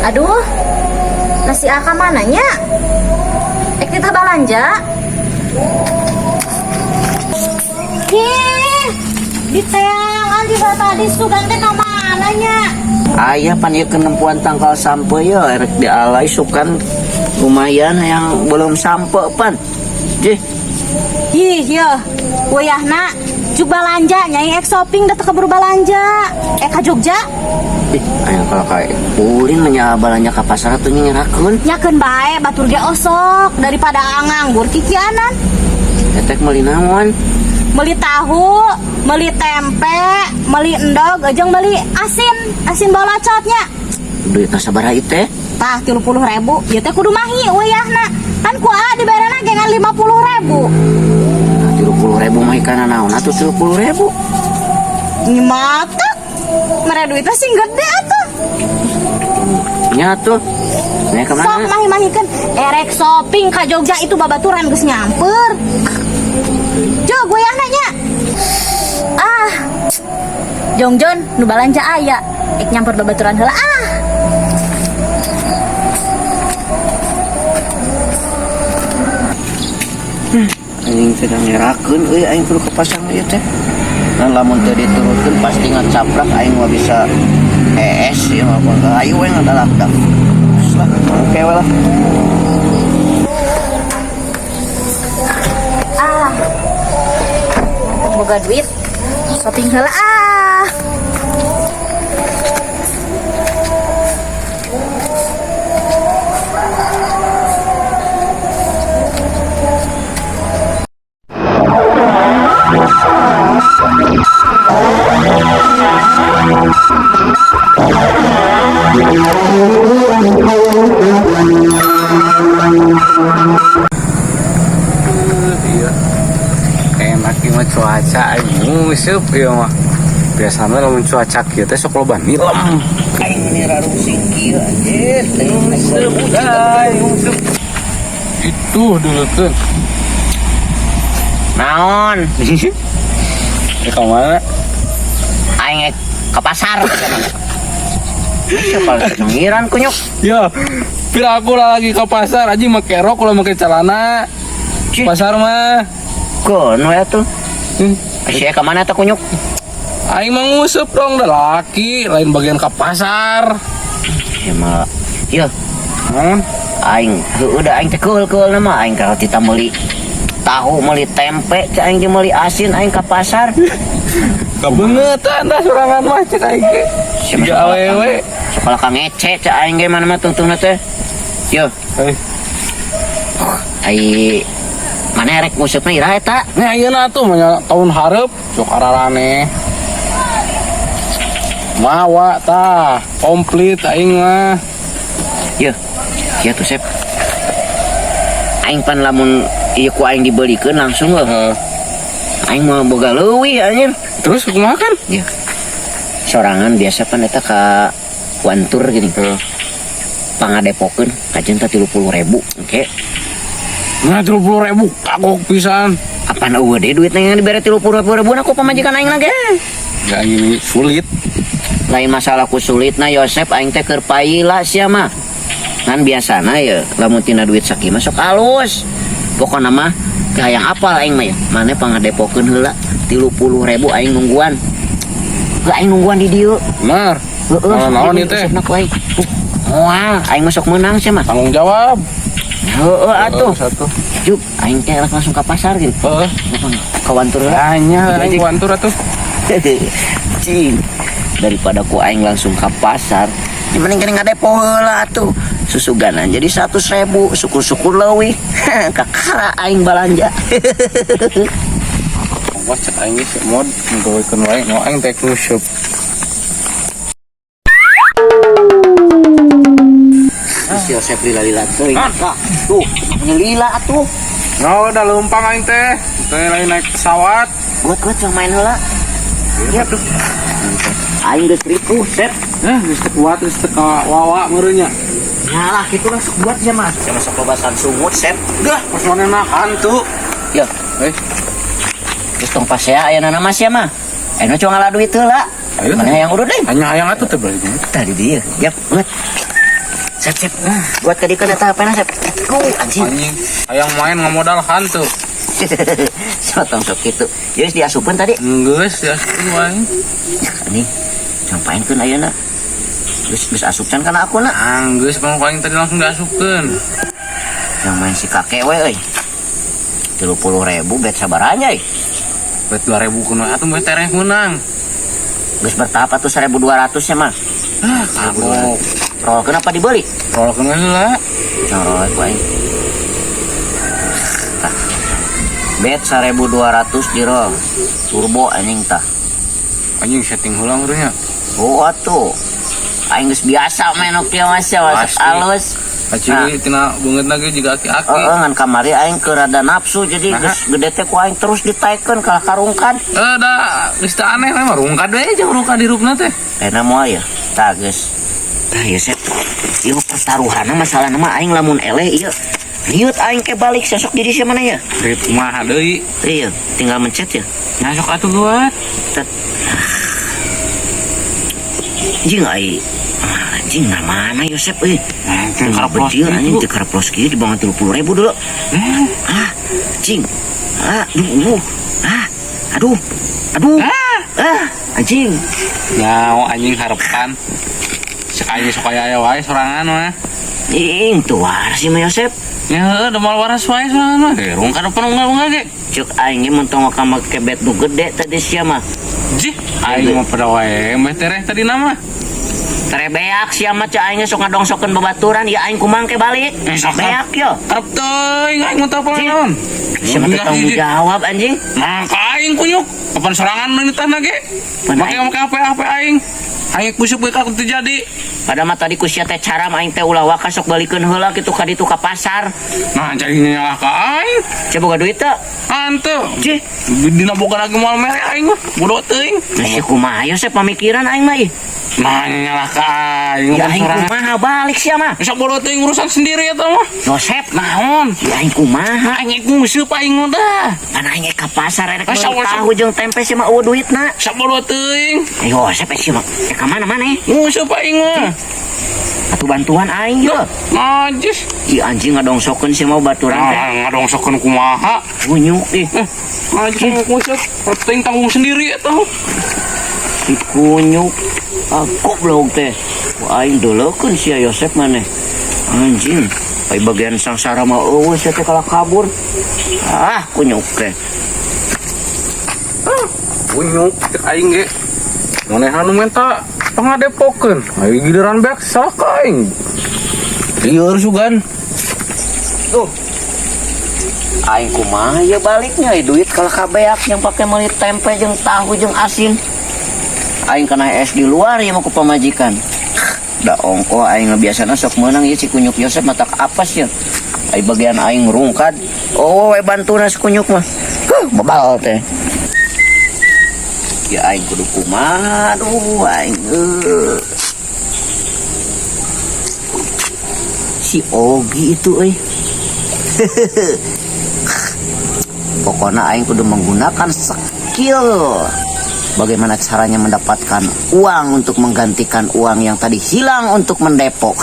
Aduh, nasi aka mananya? Ek kita balanja. Ih, di teangan juga tadi sugan teh ka mananya? Ayah pan ieu kenempuan tangkal sampe ya erek dialai sukan lumayan yang belum sampe pan. Jih, Ih, ya, wayahna jug balanja nyai ek shopping da teu keburu balanja. Ek ka Jogja. Ih, aya kalau kayak ulin mah balanja ka pasar atuh nyerakeun. Nyakeun bae batur ge osok daripada nganggur kikianan. Etek meuli naon? Beli tahu, beli tempe, beli endog, jeung beli asin, asin bolocotnya. Duitna sabaraha ieu teh? Tah 30.000, ieu teh kudu mahi wayahna. Kan ku aa dibayarna ge ngan 50.000. Nah, 30.000 mah ikana naon atuh 30.000? Nyimatak. Mere duitnya sing gede atuh. Nya tuh. Nya ka Sok mana? Mahi-mahikeun erek shopping ka Jogja itu babaturan geus nyamper. Jog wayahna nya. Ah. Jongjon nu balanja aya. Ek nyamper babaturan heula ah. Aing teh ngerakeun euy, aing kudu ke pasar ieu teh. Dan lamun teu diturutkeun pasti ngacaprak aing mah bisa ES ieu mah apa ayo we ngadalak dah. Terus lah, oke we lah. Ah. Boga duit. Shopping heula ah. Iya, enak ieu mah cuaca aing nguseup ieu mah. Biasana lamun cuaca kieu teh sok loba nilem. Aing ini rarungsing kieu anjir. Nguseup aing nguseup. Itu dulutkeun. Naon? Eh, ka mana? Aing ke pasar. Siapa ngiran kunyuk? Ya, pira aku lah lagi ke pasar anjing make rok ulah make celana. Cih. Pasar mah. Kono ya tuh. Hmm. Sia ka mana teh kunyuk? Aing mah nguseup dong, dah laki, lain bagian ke pasar. Ya mah. Ya, Naon? Aing heueuh da aing teh keul-keul mah aing kalau tita meuli tahu, meuli tempe, cek aing jeung meuli asin aing ka pasar. Kabeungetan dah sorangan mah cek aing ge. Siapa Tiga awewe. Sekolah ka ngece cek aing ge mana mah tungtungna teh. Yo, Eh, ai mana rek nguseupna iraha eta? nya ayeuna tuh mah tahun hareup sok ararane. Mawa tah, komplit aing mah. Yo, kieu tuh Sep. Aing pan lamun ieu ku aing dibelikeun langsung heuh. Heeh. Aing mah boga leuwih anjir. Terus kumaha kan? Ya. Sorangan biasa pan eta ka Wantur gini. Heeh. Pangadepokeun kajen teh 30.000 engke. Nah, 30.000 kagok pisan. Apaan eueuh deui duitna yang dibere 30.000 ku pamajikan aing lagi. Ya ini sulit. Lain masalah ku sulitna Yosep, aing teh keur paila sia mah. Ngan biasana ya lamun tina duit sakieu mah sok alus. Pokona mah teu hayang apal aing mah ya. Mane pangadepokeun heula 30.000 aing nungguan. Heuh aing nungguan di dieu. Bener. Heeh. Naon ieu teh? Usupna ku aing. Moal, aing mah sok meunang sia mah. Tanggung jawab. Heeh atuh. Satu. Juk, aing teh langsung ka pasar gitu. Heeh. Ka Wantur heula. Hanya aing Wantur atuh. Cing. Daripada ku aing langsung ke pasar, ya mending kena ngadepo heula atuh. Susuganan jadi 100.000, syukur-syukur leuwih. Kakara aing balanja. Wah, cek aing geus mod gawekeun wae, nu aing teh nguseup. Si Yosep lila-lila teuing. Tah, tuh, lila atuh. Nah, udah leumpang aing teh. Teh lain naik pesawat. Buat-buat yang main heula. Iya tuh. Aing geus ripuh, Sep. Eh, geus teu kuat, geus teu kawawa meureunnya. Nyalah kitu langsung buat sia mah. Sia masuk lobasan sungut, Sep. Gah, pas manehna hantu. Ya, Eh, geus tong pasea aya nama sia mah. Ayeuna cuma ngalah duit heula. Ayo. Mana yang urut deui? Hanya hayang atuh teh berarti. Tadi dia. Yap, buat. Sep, sep. Buat ka dieu eta HP na, sep. Anjing. Anjing, hayang main ngamodal hantu. Sotong sok kitu. Geus diasupkeun tadi. Geus diasupkeun wae. Anjing. Sampainkeun ayeuna. Geus geus asup can kana akuna. Ah, geus pang paling tadi langsung diasupkeun. Yang main si kakek we euy. 30.000 bet sabaranya euy. Bet 2000 kuno atuh bet tereh menang. Geus bertahap atuh 1200 nya mah. Ah, kagok. Roll kenapa dibeli? Roll keun heula. Roll ku aing. Tah. Bet 1200 di roll. Turbo anjing tah. Anjing setting heula nya. Oh atuh. Aing geus biasa main oke mas ya masuk Pasti. Alus. Kaciri tina beungeut lagi juga aki-aki. Heeh, ngan kamari aing keur rada nafsu jadi Nah. geus gede teh ku aing terus ditaekeun kalah karungkan. Eh, da geus teu aneh mah rungkad we jeung rungkad hirupna teh. Kayakna moal ya. Tah geus. Tah ieu sep. Ieu pertaruhanna masalah mah aing lamun eleh ieu. Liut aing ke balik sosok diri sia mana ya? Rip mah deui. Iya, tinggal mencet ya. Nyasok atuh buat. Tet. Anjing ai. Anjing nah mana Yosep euy? Nah, Teu bedil anjing teu kareplos kieu di bawah 30.000 dulu. Ah, anjing. Ah, duh, ah, aduh, aduh. Ah, anjing. Nyawa anjing harapan. Cek aing sok aya aya wae sorangan mah. Ing tuh waras sih mah Yosep. Ya heueuh da moal waras wae sorangan mah. Eh, rungkad apa unggal-unggal ge. Cek aing ge mun tong ka make bet nu gede tadi sia mah. Jih, aing mah pada wae meh tereh tadi nama. Terebeak sia mah cek aing ge sok ngadongsokeun babaturan ya aing kumang ke balik. Eh, sok. Beak yo. Karep teuing aing mah teu apa naon. Sia mah teu tanggung jawab anjing. Nah, ka aing kunyuk. Kapan sorangan nu nitahna ge? Pan Make aing- make HP HP aing. Aing kusuk we ka teu jadi. Pada mah tadi ku sia teh caram aing teh ulah waka sok balikeun heula kitu ka ditu ka pasar. Nah, jadi nyalah ka aing. Sia boga duit teu? Hanteu. Cih, Dina boga lagi moal mere aing mah. Bodoh teuing. nah, sia kumaha yo sep pamikiran aing mah ih. Nah, nyalah ka aing Ya aing sorangan. kumaha balik sia mah. Sok bodoh teuing urusan sendiri eta mah. Yosep, Naon? ya aing kumaha? Aing nguseup aing mah dah. Pan aing ka pasar erek Masa meuli urusan- tahu jeung tempe sia mah eueuh duitna. Sok bodoh teuing. Eh Yosep eh sia mah eh ka mana maneh? Nguseup aing mah. Atuh bantuan aing yo. Najis. Ih anjing ngadongsokeun sia mah baturan teh. Nah, ngadongsokeun kumaha? Kunyuk ih. Eh, najis nguseup. Teuing tanggung sendiri eta. Ih kunyuk. Ah goblok teh. Ku aing doleukeun sia Yosep maneh. Anjing. Ai bagian sangsara mah eueuh sia teh kalah kabur. Ah kunyuk teh. Kunyuk cek aing ge. Manehna nu minta pangadepokeun. Ayo giliran beak salah ka aing. Lieur sugan. Tuh. Aing kumaha ya baliknya eh, duit kalah kabeak yang pakai meuli tempe jeung tahu jeung asin. Aing kena es di luar ya mau ku pamajikan. Da ongko aing biasana sok meunang ieu si kunyuk Yosep matak apes ya. Ai bagian aing rungkad. Oh, we bantuna si kunyuk mah. Huh, bebal teh. Ya aing kudu kumaha aduh aing. Euy. Si Ogi itu euy. Pokoknya aing kudu menggunakan skill. Bagaimana caranya mendapatkan uang untuk menggantikan uang yang tadi hilang untuk mendepok.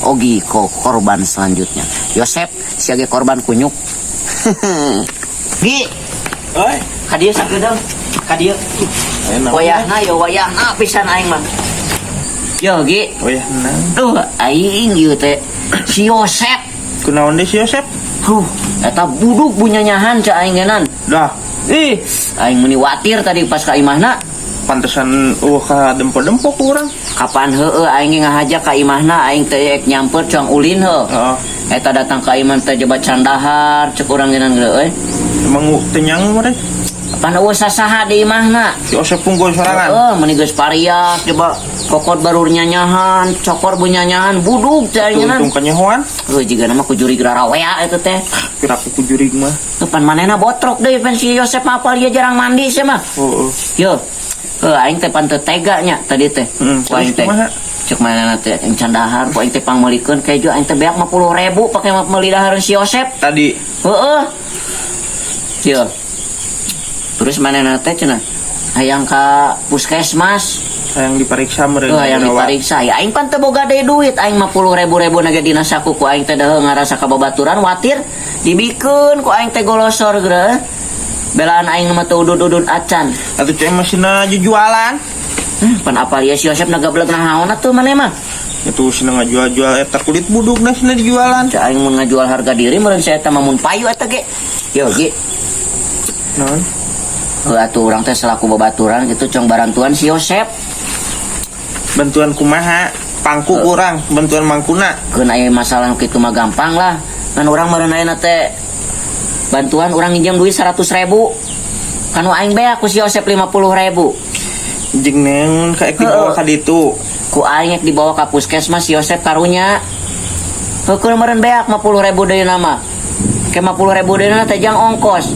Ogi ko korban selanjutnya. Yosep siage korban kunyuk. Gi, Oi, ka dieu sakedeung. Ka dieu. Wayahna yo wayahna pisan aing mah. Yo Gi, Wayahna. duh aing ieu teh si Yosep. Kunaon deui si Yosep? Huh, eta buduk bunyanyahan ca aing genan. Dah, Ih, aing meni watir tadi pas ka imahna. Pantesan eueuh ka dempo-dempo ku urang. Kapan heueuh aing ge ngahaja ka imahna aing teh ek nyamper cuang ulin heuh. Heeh. Eta datang ka imah teh coba candahar cek urang genan geuleuh euy. Emang teu nyangu mah deh. Pan eueuh sasaha di imahna. Si Yosep unggul sorangan. Heeh, meni geus pariak coba kokot barur nyanyahan, cokor bunyanyahan, buduk teh aing genan. Untung kanyahoan. Heuh jiga nama ku jurig rarawea eta teh. Piraku ku jurig mah. Tuh pan manehna botrok deui pan si Yosep mah apal ieu jarang mandi sia mah. Heeh. Yo, heuh aing teh pan teu tega nya tadi teh. Hmm, Ku aing terus teh. kumaha? Cek manehna teh aing candahar, ku aing teh pangmeulikeun kejo aing teh beak 50.000 pake meuli dahareun si Yosep. Tadi Heeh. Yo. Terus manehna teh cenah hayang ka puskesmas. Hayang diperiksa meureun. Heuh, hayang dipariksa ya aing pan teu boga deui duit aing mah puluh ribu-ribu na ge dina saku ku aing teh deuh ngarasa ka babaturan watir dibikeun ku aing teh golosor geureuh. Belaan aing mah teu udud-udud acan. Atuh cek mah sina jualan. Pan apal ya si Yosep nagablek naon atuh maneh mah. Itu sina ngajual-jual eta kulit budukna sina dijualan. Cek aing mun ngajual harga diri meureun saya eta mah mun payu eta ge. Yo ge. Naon? Heuh atuh urang teh selaku babaturan gitu cong barantuan si Yosep. Bantuan kumaha? Pangku kurang, bantuan mangkuna. Keun aya masalah nu kitu mah gampang lah. Ngan urang meureun ayeuna teh bantuan urang nginjem duit 100.000. Kanu aing beak ku si Yosep 50.000. Jeung neun ka ek dibawa ka ditu. Ku aing ek dibawa ka puskesmas si Yosep karunya. Heukeul meureun beak 50.000 deui mah. Ke 50.000 deui teh jang ongkos.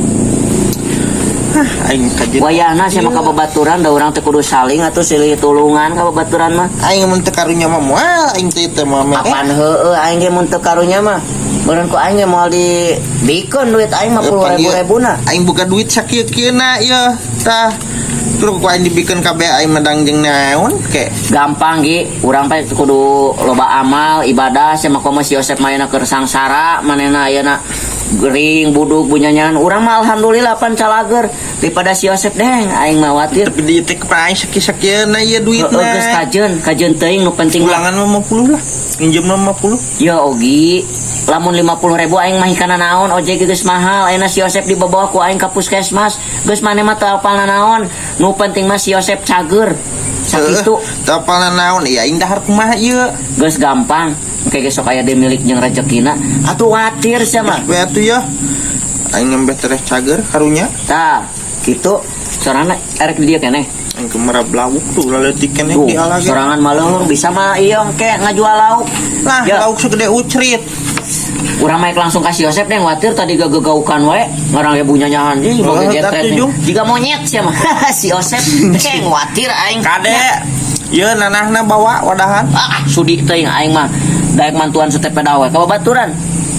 Hah, aing kajeun. Wayahna sia mah ka babaturan da urang teh kudu saling atuh silih tulungan ka babaturan mah. Aing mun teu karunya mah moal aing teh teu mah. Apan heueuh aing ge mun teu karunya mah. Meureun ku aing ge moal dibikeun duit aing mah puluh ribu rebuna. Aing buka duit sakieu-kieuna ieu. Tah. Terus ku aing dibikeun kabeh aing medang jeung naon ke. Gampang gi, urang teh kudu loba amal, ibadah sia mah komo si Yosep mah ayeuna keur sangsara, manehna ayeuna gering buduk bunyanyan. Urang mah alhamdulillah pan calager daripada si Yosep deng aing mah watir. Tapi di teh ka aing sakieu-sakieuna ieu duitna. Heueuh geus kajeun, kajeun teuing nu penting mah. Ulangan mah 50 lah. Nginjem mah 50. Ya ogi, lamun 50.000 aing mah hikana naon, ojek geus mahal, ayeuna si Yosep dibawa ku aing ka puskesmas, geus maneh mah teu apal naon, nu penting mah si Yosep cager. Sakitu. Teu apal naon, ieu aing dahar kumaha ieu. Geus gampang, engke ge sok aya deui milik jeung rejekina. Atuh watir sia mah. We atuh ya. Aing nembe tereh cager karunya. Tah, kitu sorangan erek di dieu keneh. Aing ke merab lauk tuh laleutik keneh Duh, di ala ge. sorangan mah leuheung bisa mah ieu engke ngajual lauk. Lah, Ya. lauk segede ucrit. Urang mah langsung kasih Yosep deh watir tadi gagegaukan wae ngarang ge bunyanyahan ih Oh, boga getret atuh, Jung. jiga monyet sia mah si Yosep deng watir aing. Kade. Ieu nanahna bawa wadahan. Ah sudi teuing aing mah daek mantuan setepeda we ka babaturan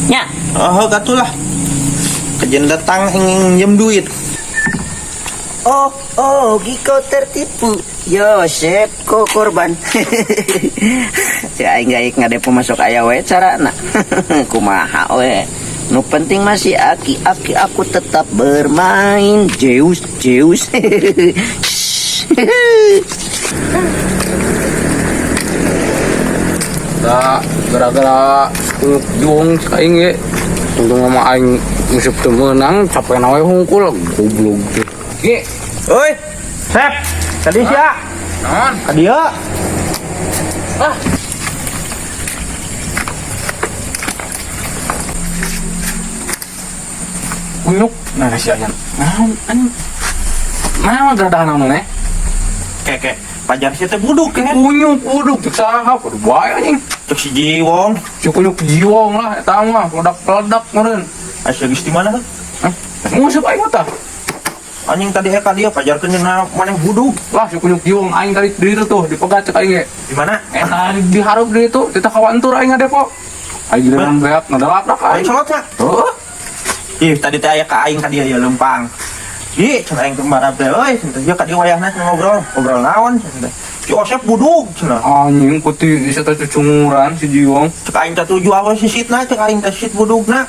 nya. Oh, gatuh lah. Kajen datang ingin nginjem duit. Oh, oh, Giko tertipu. Yosep ko korban. Si aing gaik ngadepo masuk aya we carana. Kumaha we. Nu penting masih aki-aki aku tetap bermain. Zeus, Zeus. Da gara-gara jung cek aing ge. Untung mah aing nguseup teu meunang capek we hungkul goblok teh. Ge, Oi, Sep, tadi sia. naon? Ka dieu. Ah. Kunyuk, nah si ayan. Naon anjing? Naon rada naon ne? Keke, pajar sia teh buduk kan. Kunyuk buduk cek saha kudu bae anjing. Cek si Jiwong. Cek kunyuk jiwong lah eta mah peledak-peledak meureun. Asa geus di mana tuh? Hah? Nguseup aing mah tah. Anjing tadi ka dieu pajarkeun cenah maneh buduk. Lah si kunyuk jiwong aing tadi di ditu tuh dipegat cek aing ge. Di mana? Eta dihareup di ditu, tita kawantur aing ngadepo. Aing giliran beak ngadalaprak Aing aing. solot mah. Heuh. Ih, tadi teh aya ka aing ka dieu ya lempang. Ih, cenah aing kembarap teh euy, cenah ieu ka dieu wayahna cenah ngobrol. Ngobrol naon cenah teh. Si Osep buduk cenah. Anjing kuti bisa teh cucunguran si jiwong. Cek aing teh tujuh awe sisitna, cek aing teh sisit budukna.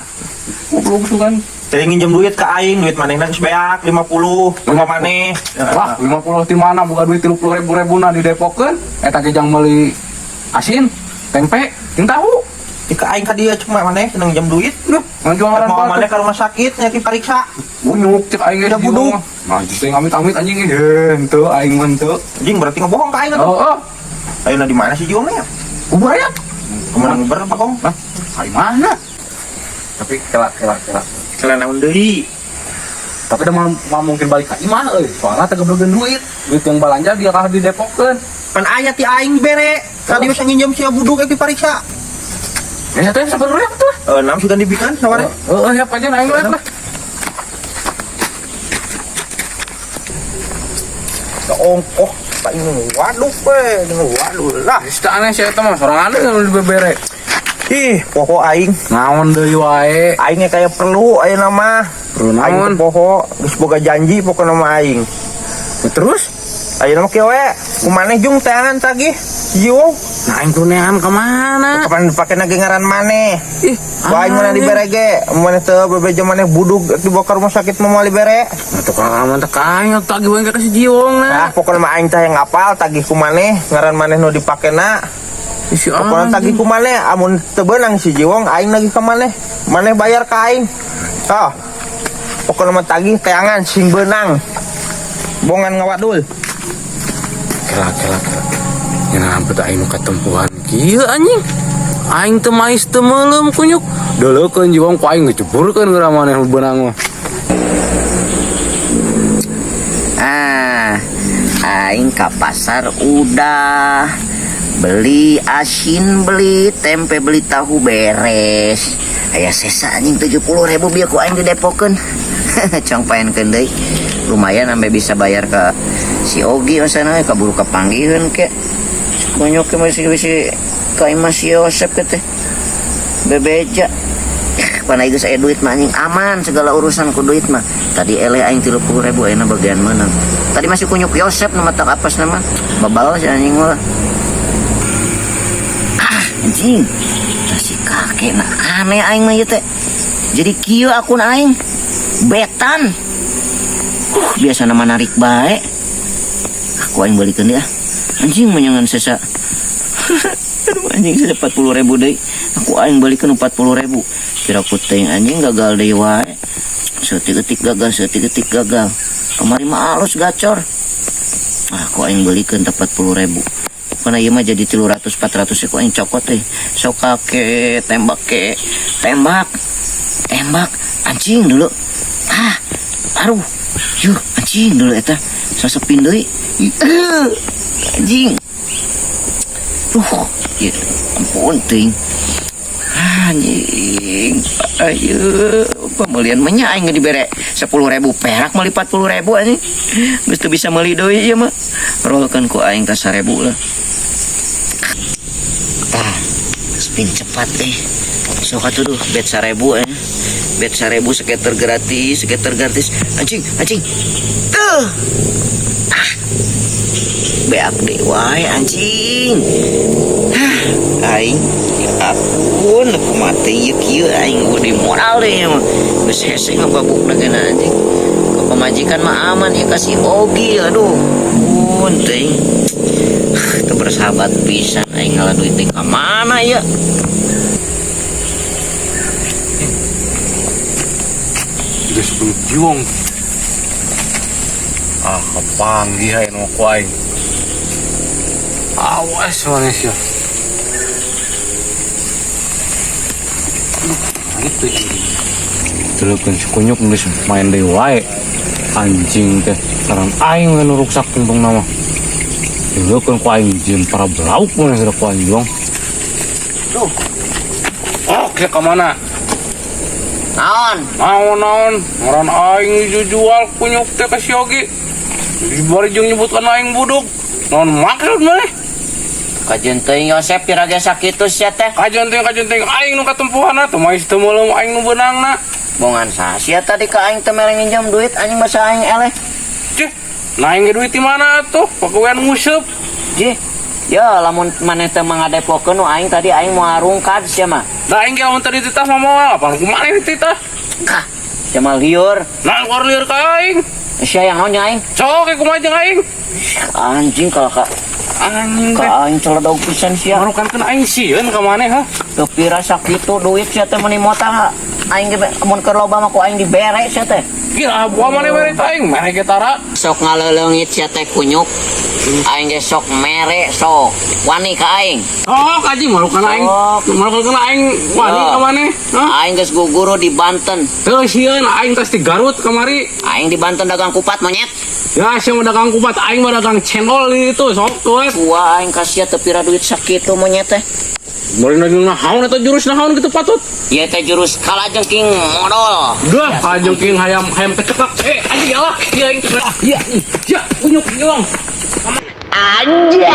Goblok sugan. Tadi nginjem duit ke aing, duit manehna geus beak 50, ka maneh. Wah, 50 ti mana buka duit 30 ribu rebuna di Depokeun. Eta ge jang meuli asin, tempe, jeung tahu. Di ka aing ka dieu cek maneh seneng nginjem duit. Duh, ngajualan Mau maneh batu. ka rumah sakit nya diperiksa. Kunyuk cek aing ge Udah buduk. Nah, justru amit-amit anjing ge. Henteu aing mah henteu. Anjing berarti ngebohong ka aing atuh. Heeh. Ayeuna di mana si Jiwong nya? Kubur aya. Kemana nguber Pak Kong? Hah? Ai mana? Tapi kela kela kela. Kela naon deui? Tapi udah mau mungkin balik ka imah euy. Soalna teh geblegeun duit. Duit yang balanja dia kalah di Depokeun. Pan aya ti aing bere. Tadi bisa nginjem sia buduk ek dipariksa. Ya teh sabar tuh. Eh, nam sudah dibikan saware. Heeh, ya pancen aing lihat lah. Ongkoh tak ini waduh we, waduh lah. Geus teu aneh sia eta mah sorangan deui nu dibebere. Ih, poho aing. Naon deui wae. Aing kayak perlu ayeuna mah. Perlu Aing naon? teh poho, geus boga janji pokona mah aing. Terus? Ayeuna mah kieu we, ku maneh jung teangan tagih. Jiwong. Nah, aing kudu neangan ka mana? Kapan dipake lagi ngaran maneh? Ih, Ku aing mana dibere ge, maneh teu bebeja maneh budug dibawa ke rumah sakit mah moal dibere. Nah, tukang aman teh ka aing tagih wae ka si Jiwong Ah, nah. pokoknya mah aing teh yang ngapal tagih ku maneh, ngaran maneh nu dipakena. Si Pokoknya tagih ku maneh, amun teu beunang si Jiwong aing nagih ka maneh. Maneh bayar ka aing. Ah. Pokoknya mah tagih teangan sing beunang. Bongan ngawadul. Kela kela kela. Ya nampak aing nu katempuhan kieu anjing. Aing teu mais teu meuleum kunyuk. Deuleukeun Jiwong ku aing ngeceburkeun geura maneh nu beunang mah. Ah, aing ka pasar udah beli asin, beli tempe, beli tahu beres. Aya sesa anjing 70.000 bieu ku aing didepokeun. Cong paenkeun deui. Lumayan sampai bisa bayar ke si Ogi masana kaburu kapanggiheun ke. Kunyuk ke masih bisa ka imah si Yosep ke teh. Bebeja. Panai geus aya duit mah anjing aman segala urusan ku duit mah. Tadi eleh aing 30.000 ayeuna bagian menang. Tadi masih kunyuk Yosep nu matak apes nama. Babal si anjing mah. Ah, anjing. Nah, si kakek nah aneh aing mah ieu teh. Jadi kieu akun aing. Betan. Biasa nama narik bae. Aku aing balikeun deui ah. Anjing menyangan sesa. Aduh anjing sesa 40.000 deui. Aku aing balikeun 40.000. Kira ku teuing anjing gagal deui wae. Saeutik-eutik gagal, saeutik-eutik gagal. Kamari mah alus gacor. Ah, aku aing balikeun 40.000. Karena ieu mah jadi 300 400 aku aing cokot teh. Sok kake tembak ke tembak. Tembak anjing dulu. Ah, aduh. Yuh, anjing dulu eta. Sasepin deui. Ih, anjing. Ya ampun teuing. Anjing, ayo pembelian menya aing dibere 10.000 perak meuli 40.000 anjing. Geus teu bisa meuli deui ieu mah. Rolkeun ku aing ka 1.000 lah. Tah, spin cepat eh. Sok atuh duh, bet 1.000 eh. Bet 1.000 scatter gratis, scatter gratis. Anjing, anjing. Tuh. Ah. Beak deui wae anjing. Hah, aing ya ampun, aku mati ieu kieu aing di moral deh mah. Geus hese ngababukna ge anjing. Ke pamajikan mah aman ya kasih ogi aduh. Pun teuing. Teu bersahabat pisan aing ngalah duit teh ka mana ya? Juga sepuluh jiwong. Ah, kepanggih aing nu ku aing. Awas maneh sia. Itu anjing. Deleukeun si kunyuk geus main deui wae. Anjing teh saran aing we nu ruksak tungtungna mah. Deleukeun ku aing jeung para belauk maneh geura ku aing jiwong. Duh. Oke, ka mana? Naon? Naon naon, ngaran aing jual kunyuk teh ka si Ogi. Bari jeung nyebutkan aing buduk. Naon maksud maneh? Kajeun teuing Yosep pira ge sakitu sia teh. Kajeun teuing aing nu katempuhanna teu mais teu meuleum aing nu beunangna. Bongan saha sia tadi ka aing teh mere nginjem duit anjing basa aing eleh. Cih, nah aing ge duit di mana atuh? Pagawean nguseup. Jih, ya lamun maneh teh mangadepokeun nu aing tadi aing moal rungkad sia mah. Da aing ge lamun tadi dititah mah moal, apaan ku maneh dititah? Kah, sia mah liur. Nah, keluar liur ka aing. Sia yang naon nya aing? Sok ge kumaha jeung aing? Anjing kalau ka Anjing ka teh. aing celedog pisan sia. Marukan kena aing sieun ka maneh ha? Teu pira sakitu duit sia teh meuni motah aing ge mun keur loba mah ku aing dibere sia teh. Gila, buah maneh mere ka aing, mere ge tara. Sok ngaleleungit sia teh kunyuk. Aing ge sok mere sok wani ka aing. Sok anjing malukan aing. Sok. Malukan kena aing wani Sok. ka maneh. Hah? Aing geus guguru di Banten. Teu sieun aing tas di Garut kamari. Aing di Banten dagang kupat monyet. Ya, sia mah dagang kupat, aing mah dagang cendol di itu, sok tuh. Gua aing ka sia teu pira duit sakitu monyet teh. Bari nanya naon eta jurus naon gitu patut. Ieu teh jurus kalajengking modol. Duh, kalajengking hayam hayam kecekak. Anjing ya lah. Iya aing. Iya, ya, kunyuk jiwong. Anjay.